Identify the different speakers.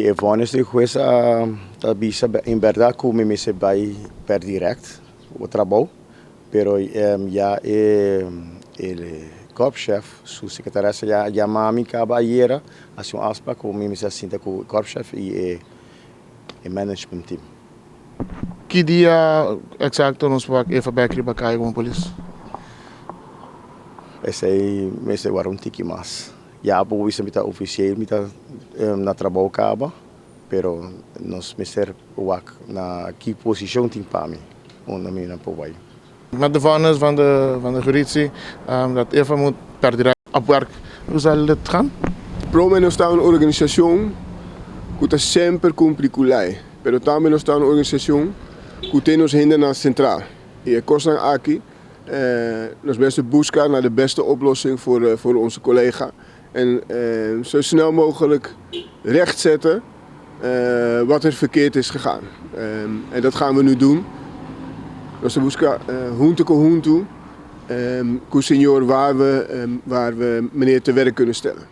Speaker 1: E vonnis di hues a ta bisa en berdad cu mi mester bay per direct o trabou, pero ya e korpschef su secretaressa ya a yama mi caba ayera, haci un afspraak cu mi mester a sinta cu e korpschef y e management team.
Speaker 2: Ki dia exacto nos por wak Eva bek riba caya como polis?
Speaker 1: Esey mester wara un tiki mas. Ya bo bisa mi ta oficieel mi ta na trabou caba, pero nos mester wak na ki posicion tin pa mi unda mi na por bay.
Speaker 2: Met de vonnis van de van de jurisdictie dat Eva moet per direct op werk. Hoe zal dit gaan?
Speaker 3: Prome nos ta un organisashon ku ta semper kumpli ku lei, pero tambe nos ta un organisashon ku tin nos hendenan sentral. I e kosnan aki nos mester buska na de beste oplossing voor voor onze collega en zo snel mogelijk rechtzetten wat er verkeerd is gegaan. En dat gaan we nu doen. Nos ta buska huntu ku huntu ku señor waar we waar we meneer te werk kunnen stellen.